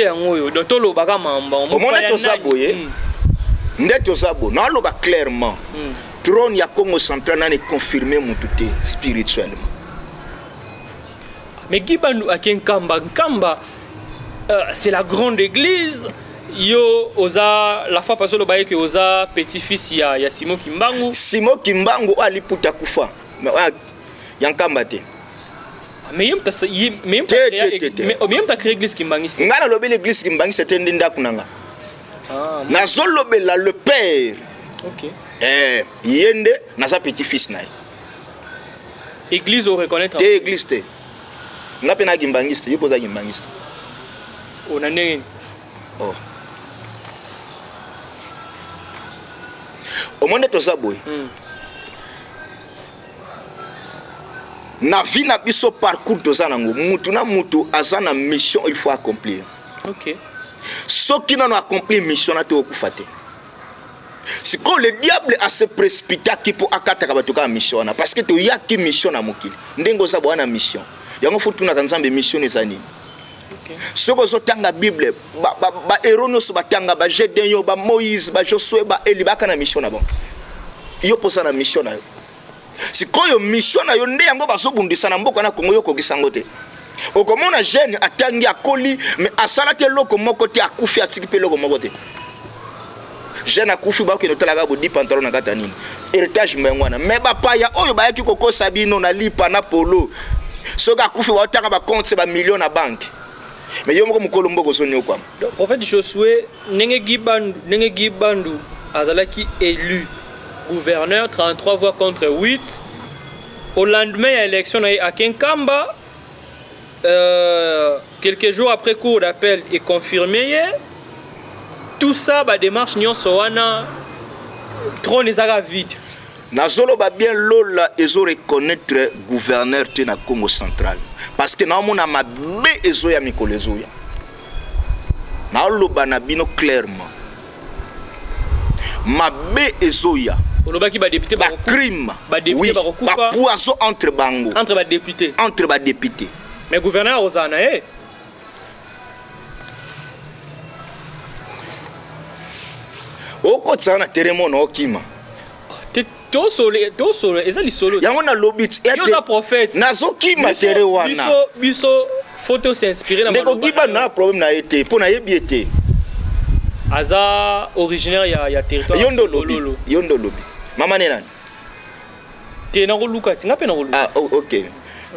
yango oyo donc tolobaka mamba. Omona toza boye. Nde toza boye, naoloba clairement. Trône ya Congo Central nani confirme mutu te spirituellement. Mais Guy Bandu ake Nkamba. Nkamba, c'est la grande église. Yo oza la fois passée oloba ke oza petit-fils ya Simon Kimbangu. Simon Kimbangu oyo aliputa kufa, mais oyo ya Nkamba te. Mais ye mutu mais ye mutu Te, a créé te, te, te. Mais ye mutu a créé église kimbangiste. Ngai nalobi l'église kimbangiste te, nde ndako na nga. Ah, Nazolobela le père. Eh, ye nde naza petit-fils na ye. Église o reconnaître. Te, église te. Nga mpe na kimbangiste, yo mpe oza kimbangiste. O na ndenge nini? Oh. Omoni nde toza boye. Na vie na biso, parcours toza nango, mutu na mutu aza na mission, il faut accomplir. Soki nano accomplir mission na te, okufa te. Sikoyo le diable ase précipitaki mpo akataka bato kaka mission wana, parce que toyaki mission na mokili. Ndenge oza boya na mission yango, fo tunaka Nzambe mission eza nini. Soki ozotanga Bible, bahéros nyonso batanga, baGédéon, baMoïse, baJosue, baEli, baka na mission na bango. Yo mpoza na mission na yo. Sikoyo mission na yo nde yango bazobundisa na mboka na Kongo. Yo okokisa yango te. Okomona jeune atangi, akoli, mais asala te eloko moko te. Akufi, atiki mpe eloko moko te. Jeune akufi, bakokende otalaka bodi pantalon na kati ya nini, héritage mba yango wana. Mais bapaya oyo bayaki kokosa bino na lipa na polo, soki akufi, baotanga bacompte, bamillion na banque. Mais yo moko mokolo mboka ozoniokwama. Donc, prophète Josué, ndenge Guy Bandu azalaki élu gouverneur 33 voix contre 8, au lendemain ya élection na ye ake Nkamba, quelques jours après cour d'appel est confirmé ye. Tout ça, badémarche nyonso wana, trône ezaka vide. Nazoloba bien, lola ezoreconnaître gouverneur te na Congo Central, parce que naomona mabe ezoya, mikolo ezoya. Naoloba na bino clairement, mabe ezoya. Olobaki badéputé. Bacrime. Badéputé bakokufa. Bapoison entre bango. Entre badéputé. Entre badéputé. Mais gouverneur akozala na ye. Okotisaka na terrain mona okima. Te, tosolo eza lisolo. Yango nalobi ti- Yo oza prophète. Nazokima terrain wana. Biso faut tos'inspirer na Ndeko maloba Giba na yo. Na problème na ye te, mpo nayebi ye te. Aza originaire ya territoire Yo nde olobi. Sololo. Yo nde olobi mama ne nani. Te, nakoluka ti nga mpe nakoluka. Ah, oh, ok,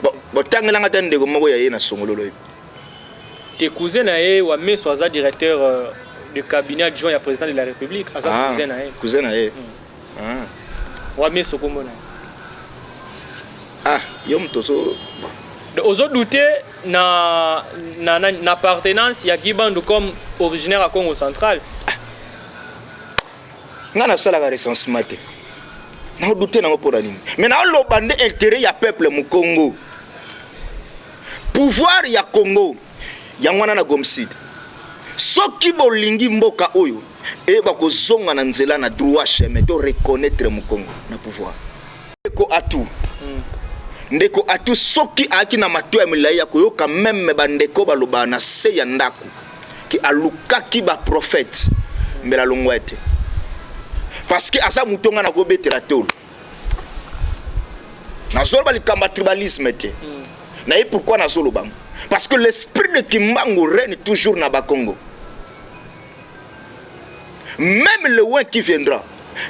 bon, botangelanga ta ndeko moko ya ye na Songololo ye. Te, cousin na ye wa meso aza directeur de cabinet adjoint ya président de la République, aza Ah, cousin na ye. Cousin na ye, ah. Wa meso kombo na ye. Ah, yo moto ozo bon. Donc, ozodouter na appartenance ya Guy Bandu comme originaire à Congo Central? Nga nasalaka recensement te, naodouter nango mpona nini? Mais naoloba nde intérêt ya peuple mokongo, pouvoir ya Congo yango wana na Gomside. Soki bolingi mboka oyo eyeba kozonga na nzela, na droit chemin, to reconnaître mokongo na pouvoir. Ndeko atu, ndeko atu, soki ayaki na matoi ya milai ya koyoka, même bandeko balobaka na se ya ndako ke alukaki baprophète, mbela alongwa ete, parce que aza moto nga nakobetela tolo. Nazoloba likambo ya tribalisme te. Nayebi pourquoi nazoloba ngo, parce que l'esprit de Kimbangu règne toujours na Bakongo, même le oint qui viendra.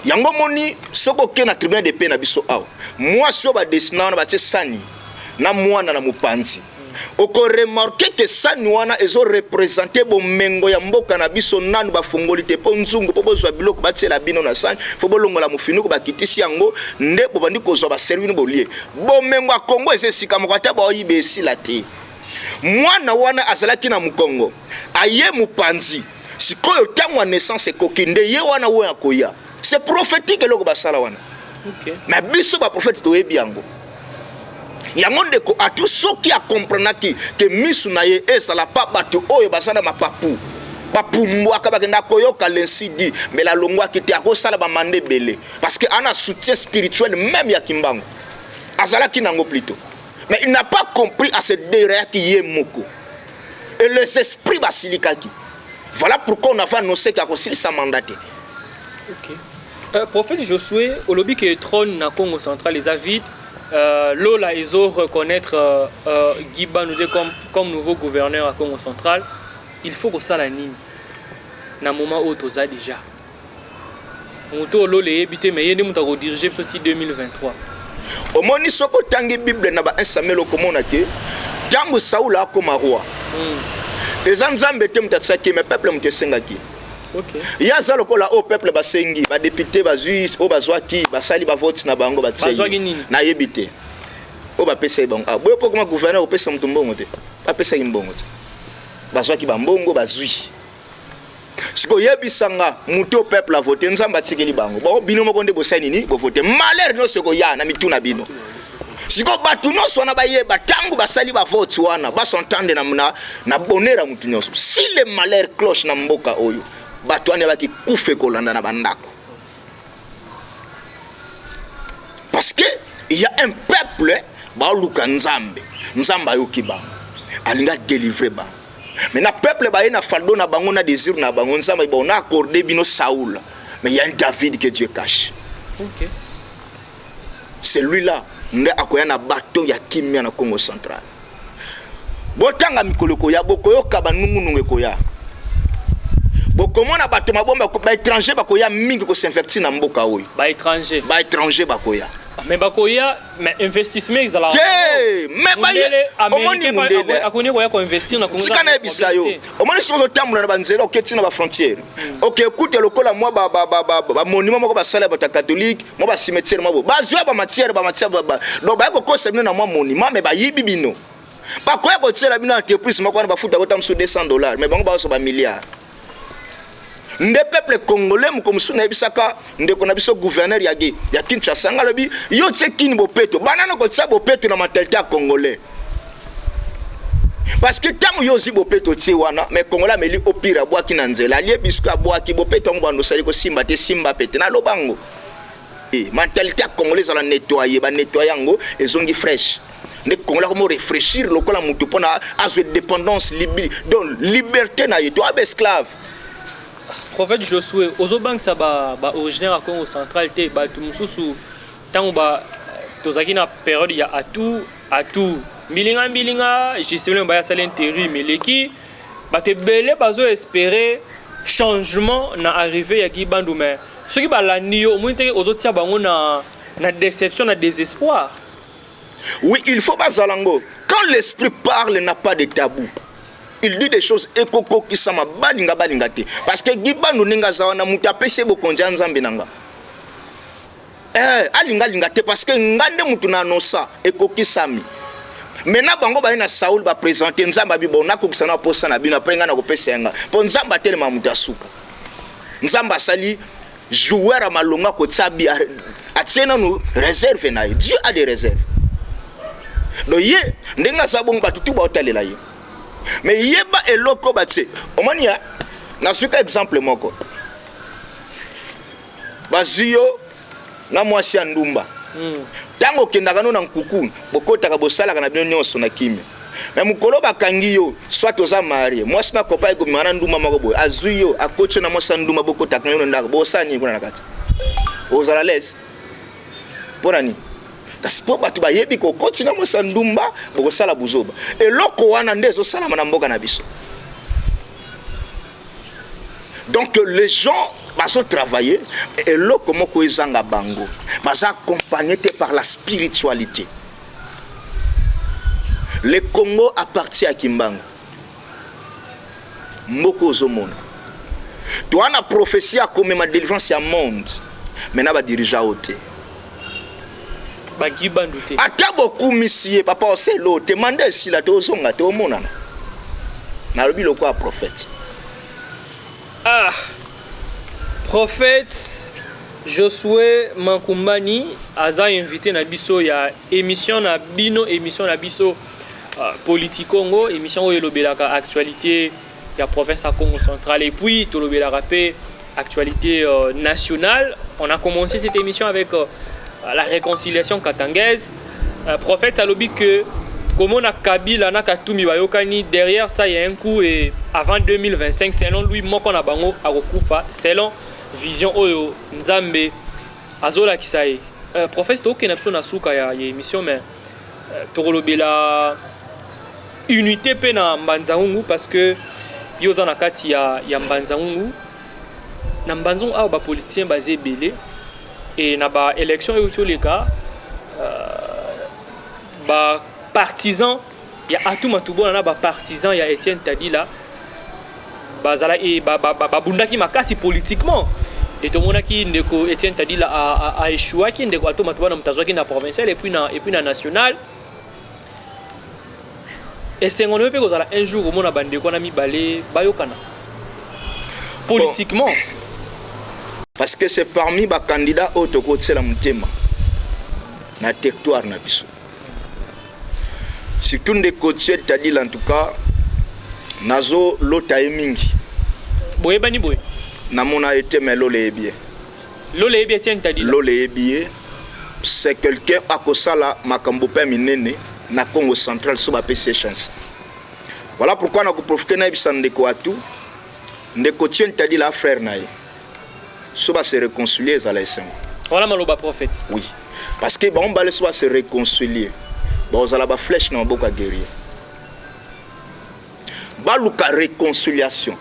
Yango moni, soki okei na tribunal de paix na biso awa, mwasi oyo badesina wana, batie sani na mwana na mopanzi, okoremarquer ke sani wana ezoreprésenter bomengo ya mboka na biso. Nanu bafungoli te, mpo nzungu, mpo bozwa biloko batiela bino na sani, mpo bolongola mofinuku, bakitisi yango nde bobandi kozwa baservi bino bolie. Bomengo ya Kongo eza esika moko, ata baoyiba esila te. Mwana wana azalaki na mokongo, aye mopanzi. Sikoyo ntango ya naissance ekoki, nde ye wana oyo akoya. C'est prophétique eloko basala wana. Mais biso baprophète toyebi yango. Yango ndeko atu, soki akomprenaki ke misu na ye ezala pa bato oyo baza na mapapu, bapumbwaka, bakenda koyoka l'incidi, mais alongwaki te. Akosala bamanda ebele parce que ana soutien spirituel même ya Kimbangu azalaki nango plutôt, mais il n'a pas compris, ase derayaki ye moko. Et les esprits basilikaki. Voilà pourquoi on avait annoncé qu'akosilisa mandat te. Ok. Prophète Josué, olobi que trône na Congo central eza vide. Lola ezo reconnaître Guy Bandu comme nouveau gouverneur à Congo central. Il faut kosala nini na moment oyo toza déjà? Moto oyo Lola eyebi te, mais ye nde moto akodirige biso ti 2023. Omoni, soki otangi Bible na ba 1 Samuel, okomona ke ntango Saul akoma roi, eza Nzambe te moto atiaki, mais peuple moto esengaki. Ye aza lokola oyo peuple basengi. Badéputé bazwi oyo bazwaki, basali bavote na bango, batie ye. Bazwaki nini? Nayebi te oyo bapesaki bango. Ah, boye mpo koma gouverneur, opesa moto mbongo te. Bapesaki mbongo te, bazwaki bambongo, bazwi. Sikoyo yebisanga, moto oyo peuple avote, Nzambe atikeli bango bango, bino moko nde bosali nini? Bovote. Malheur nyonso ekoya na mitu na bino. Sikoyo bato nyonso wana bayeba, ntango basali bavote wana, bas'entendre na bonheur ya motu nyonso. Si le malheur cloche na mboka oyo, bato wana baki kufa kolanda na bandako, parce que il y a un peuple baoluka Nzambe. Nzambe ayoki bango, alingi adélivre bango. Maintenant peuple baye na fardeau na bango, na désir na bango. Nzambe, bon, on a accordé bino Saoul, mais il y a un David que Dieu cache. Celui-là nde akoya na bato ya kimia na Congo central. Botanga mikolo ekoya, bokoyoka banungunungu ekoya, bokomona bato mabomba, baétranger bakoya mingi kos'investir na mboka oyo. Baétranger? Baétranger bakoya. Mais bakoya, mais investissement ezalaka. Te, mais Mundele omoni américain mundele akoni koya koinvestir na Congo? Sika nayebisa yo, omoni, soki ozotambola na banzela, oke ntina bafrontière, oke ekute lokola mwa bamonument moko basala ya bato ya catholique, mwa bacimetière mwa bo bazwa bamatière, bamatière. Donc baye kokosa bino na mwa monument, mais bayibi bino. Bakoya kotiela bino entreprise moko wana, bafuta kota mosusu 200 dollars, mais bango bazwa bamilliard. Nde peuple congolais, moko mosusu nayebisaka ndeko na biso gouverneur ya Kinshasa, nga alobi: yo tie kini bopeto, banana kotia bopeto na mentalité ya Congolais, parce que ntango yo ozwi bopeto, tie wana, mais Congolais ameli opire, abwaki na nzela, alie biscuit, abwaki bopeto yango, bando osali kosimba te, simba pe te. Naloba yango, mentalité ya Congolais ezala nettoyé, banettoye yango, ezongi fraîche. Nde Congolais akomo réfléchir lokola motu mpona azwa dépendance libi, donc liberté na ye. To abe esclave. Prophète Josué, ozobangisa baoriginaire ya Congo central te. Bato mosusu, ntango tozalaki na période ya atu atu mbilinga mbilinga, justement baya asala intérim, eleki, bato ebele bazoespérer changement na arrivée ya Guy Bandu. Mais soki balandi yo, omoni teke ozotia bango na déception, na désespoir. Oui, il faut bazala ngo. Quand l'esprit parle, n'a pas de tabou, il dit des choses ekokokisama, balinga balinga te, parce que Guy Bandu, ndenge aza wana, moto apesi ye bokonzi ya Nzambe na nga. Alinga alinga te, parce que nga nde motu na anosa, ekokisami. Maintenant bango baye na Saul, baprésente Nzambe, abi: bon, nakokisa na posa na bino, après ngai nakopesa yanga. Mpo Nzambe atelema moto asuka. Nzambe asali joueur ya malonga, kotia bi, atie nanu réserve na ye. Dieu a des réserves. Donc ye ndenge aza bongo, bato tu baotalela ye, mais yeba eloko batie. Omoni ya nazwika exemple moko: bazwi yo na mwasi ya ndumba. Ntango okendaka no na nkuku, bokotaka, bosalaka na bino nyonso na kimia. Mais mokolo bakangi yo, soit oza marié, mwasi na kopa ekobima na ndumba moko boye, azwi yo, akoti yo na mwasi ya ndumba, bokotaka yo na ndako, bosala nini kuna na kati? Ozala l'aise mpo na nini? Kasi mpo bato bayebi kokoti na mwasi ya ndumba, bokosala buzoba. Eloko wana nde ezosalama na mboka na biso. Donc les gens bazotravailler, eloko moko ezanga bango, baza accompagné te par la spiritualité. Le Congo appartient à Kimbangu. Mboka ozomona toa na prophétie akomema délivrance ya monde, mais na badirigeants oyo te. Ba Guy Bandu te. Ata bokumisi ye, papa oselo te, manda esila te, ozonga te, omonana. Nalobi lokola prophète. Ah, prophète Josué Mankumbani aza invité na biso ya émission na bino, émission na biso Politicongo, émission oyo elobelaka actualité ya province ya Congo central et puis tolobelaka mpe actualité nationale. On a commencé cette émission avec la réconciliation katangaise. Prophète alobi que Komona Kabila na Katumbi bayokani, derrière ça il y a un coup. Et avant 2025, selon lui, moko na bango akokufa, selon vision oyo Nzambe azolakisa ye. Prophète, tokende biso na suka ya émission, mais tokolobela unité mpe na Mbanza-Ngungu, parce que yo oza na kati ya Mbanza-Ngungu. Na Mbanza-Ngungu awa, bapoliticien baza ebele. E na baélection oyo tioleka, bapartisan ya Atou Matubuana na bapartisan ya Etienne Tadila bazala e babundaki makasi politiquement. E tomonaki ndeko Etienne Tadila aéchouaki, ndeko Atou Matubuana moto azwaki na provincial et puis na national. Esengo na yo mpe kozala un jour omona bandeko wana mibale bayokana politiquement? Bon. Parce que c'est parmi bacandidat oyo tokotiela motema na territoire na biso, surtout ndeko Etienne Tadila. En tout cas, nazolota ye mingi. Boyebani boye? Namona ye te, mais lola yebi ye. Lola yebi Etienne Tadila? Lola yebi ye. C'est quelqu'un akosala makambo mpe minene na Congo Central so bapesi ye chance. Voilà pourquoi nakoprofite nayebisa ndeko Atou, ndeko Etienne Tadila, frère na ye, so base réconcilier, ezala esengo. Voilà maloba prophète. Oui, parce que bango bale, so base réconcilier, bazala baflèche na maboko ya guerrier. Baluka réconciliation.